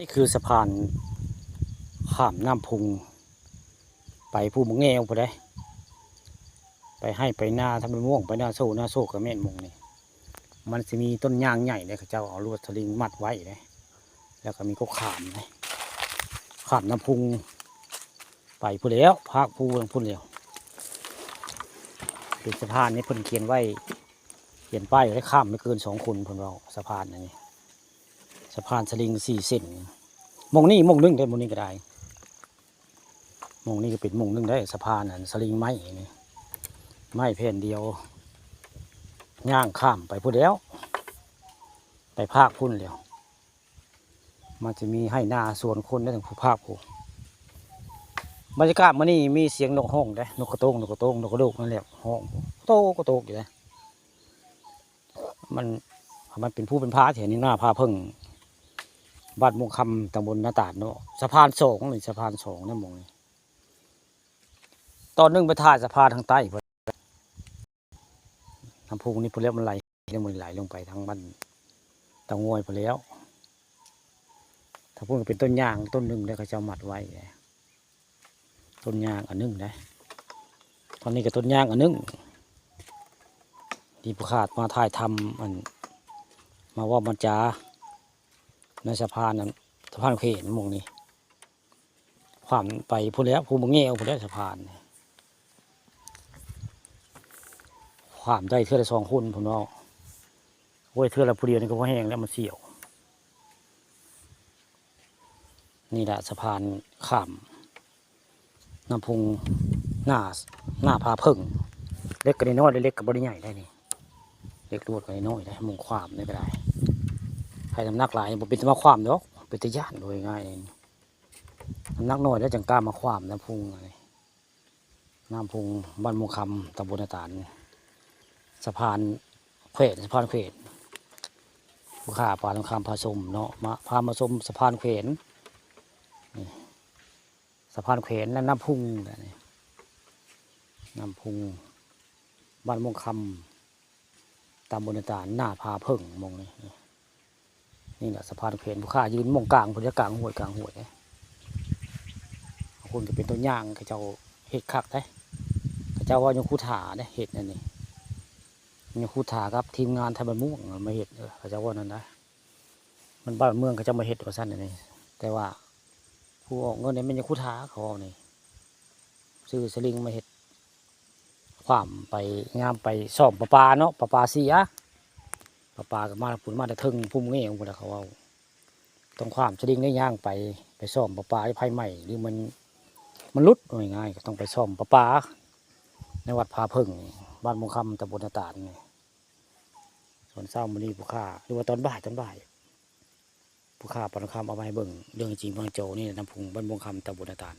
ນີ້ຄືສະພານຂ້າມນ້ຳພຸງ ໄປພູບັກແງວພຸ້ນເດ້ ໄປໄຮ່ໄປນາ ທາງບ້ານມ່ວງ ໄປນາໂຊ ນາໂຊກະແມ່ນໝ່ອງນີ້. ມັນຊິມີຕົ້ນຍາງໃຫຍ່ເດ້ ເຂົາເຈົ້າເອົາລວດສະລິງມັດໄວ້ເດ້ ແລ້ວກະມີກົກຂາມເດ້ ຂ້າມນ້ຳພຸງໄປພຸ້ນແລ້ວ ພາກພູທາງພຸ້ນແລ້ວ. ເປັນສະພານນີ້ເພິ່ນຂຽນໄວ້ ຂຽນປ້າຍໄວ້ ຂ້າມໄດ້ເກີນສອງຄົນ ເພິ່ນເວົ້າ ສະພານອັນນີ້ ສະພານສະລິງສີ່ເສັ້ນ. ໝ່ອງນີ້ໝ່ອງໜຶ່ງເດ້ ໝ່ອງນີ້ກະໄດ້ ໝ່ອງນີ້ກະເປັນໝ່ອງໜຶ່ງໄດ້ ສະພານອັນສະລິງໄມ້ນີ້ ໄມ້ແຜ່ນດຽວ ຍ່າງຂ້າມໄປພຸ້ນແລ້ວ ໄປພາກພຸ້ນແລ້ວ. ມັນຈະມີໄຮ່ນາສວນຄົນໄດ້ ເຖິງພູພາກພຸ້ນ. ບັນຍາກາດມື້ນີ້ມີສຽງນົກຮ້ອງເດ້ ນົກກະໂຕງ ນົກກະໂຕງ ນົກກະໂດກນັ້ນແຫຼະ ຮ້ອງໂຕກະໂຕກຢູ່ເດ້. ມັນ ມັນເປັນພູເປັນຜາແຖວນີ້ ນາຜາເຜິ້ງ ບ້ານມ່ວງຄຳ ຕຳບົນນາຕາດເນາະ. ສະພານສອງນີ້ ສະພານສອງນະໝ່ອງນີ້ ຕອນໜຶ່ງໄປຖ່າຍສະພານທາງໃຕ້ພຸ້ນ ນ້ຳພຸງນີ້ພຸ້ນແລ້ວ ມັນໄຫຼ ມັນໄຫຼລົງໄປທາງບ້ານເຕົາງວຍພຸ້ນແລ້ວ. ທາງພຸ້ນກະເປັນຕົ້ນຍາງຕົ້ນໜຶ່ງເດ້ ເຂົາເຈົ້າມັດໄວ້ເດ້ ຕົ້ນຍາງອັນໜຶ່ງເດ້. ທາງນີ້ກະຕົ້ນຍາງອັນໜຶ່ງ ທີ່ຜູ້ຂ້າມາຖ່າຍທຳ ອັນ ມາເວົ້າມາຈາໃນສະພານ ອັນ ສະພານເຂວນໝ່ອງນີ້ ຂ້າມໄປພຸ້ນແລ້ວ ພູບັກແງວພຸ້ນແລ້ວ ສະພານນີ້ ຂ້າມໄດ້ເທື່ອລະສອງຄົນພຸ້ນເນາະ. ໂອ້ຍ ເທື່ອລະຜູ້ດຽວນີ້ກະພໍແຮງແລ້ວ ມັນສ່ຽວ. ນີ້ລະສະພານຂ້າມນ້ຳພຸງ ນາ ນາຜາເຜິ້ງ. ເຫຼັກກະນ້ອຍໆ ເຫຼັກກະບໍ່ໄດ້ໃຫຍ່ໄດ໋ນີ້ ເຫຼັກລວດກະນ້ອຍໆ ໄດ໋ ໝ່ອງຂ້າມນີ້ກະໄດ້. ໃຜນ້ຳໜັກຫຼາຍບໍ່ເປັນຕາມາຂ້າມດອກ ເປັນຕາຢ້ານ ເວົ້າງ່າຍໆ ນ້ຳໜັກໜ້ອຍແລ້ວຈັ່ງກ້າມາຂ້າມນ້ຳພຸງ. ນ້ຳພຸງ ບ້ານມ່ວງຄຳ ຕຳບົນນາຕານ ສະພານແຂວນ ສະພານແຂວນ ຜູ້ຂ້າ ປານຄຳ ພາຊົມເນາະ ມາ ພາມາຊົມສະພານແຂວນ. ນີ້ ສະພານແຂວນ ນ້ຳ ນ້ຳພຸງ ນ້ຳພຸງ ບ້ານມ່ວງຄຳ ຕຳບົນນາຕານ ນາຜາເຜິ້ງໝ່ອງນີ້. ນີ້ລະສະພານແຂວນ ຜູ້ຂ້າຢືນໝ່ອງກາງພຸ້ນ ກາງຫ້ວຍ ກາງຫ້ວຍເດ້. ພຸ້ນກະເປັນໂຕຢ່າງ ເຂົາເຈົ້າເຮັດຄັກເດ້ ເຂົາເຈົ້າວ່າຍັງຄູຖາເດ້ ເຮັດອັນນີ້ ຍັງຄູຖາກັບທີມງານໄທບ້ານມ່ວງມາເຮັດ ເອີ ເຂົາເຈົ້າວ່ານັ້ນນະ. ມັນບ້ານເມືອງເຂົາເຈົ້າມາເຮັດວ່າຊັ້ນອັນນີ້ ແຕ່ວ່າຜູ້ອອກເງິນນີ້ແມ່ນຍັງຄູຖາ ເຂົາເວົ້ານີ້ ຊື້ສະລິງມາເຮັດ ຂ້າມໄປ ຍາມໄປສ້ອມປະປາເນາະ ປະປາເສຍ ປະປາກະມາພຸ້ນ ມາແຕ່ເທິງພູແງວພຸ້ນລະ ເຂົາເວົ້າ ຕ້ອງຂ້າມສະລິງໄດ້ ຍ່າງໄປ ໄປສ້ອມປະປາ ໄຟໄໝ້ ຫຼືມັນ ມັນຫຼຸດ ເວົ້າງ່າຍໆ ກະຕ້ອງໄປສ້ອມປະປາ ໃນວັດຜາເຜິ້ງ ບ້ານມ່ວງຄຳ ຕຳບົນນາຕານນີ້. ຕອນເຊົ້າມື້ນີ້ຜູ້ຂ້າ ຫຼືວ່າຕອນບ່າຍ ຕອນບ່າຍ ຜູ້ຂ້າປານຄຳເອົາມາໃຫ້ເບິ່ງ ເລື່ອງຈິງບາງໂຈນີ້ ນ້ຳພຸງ ບ້ານມ່ວງຄຳ ຕຳບົນນາຕານ.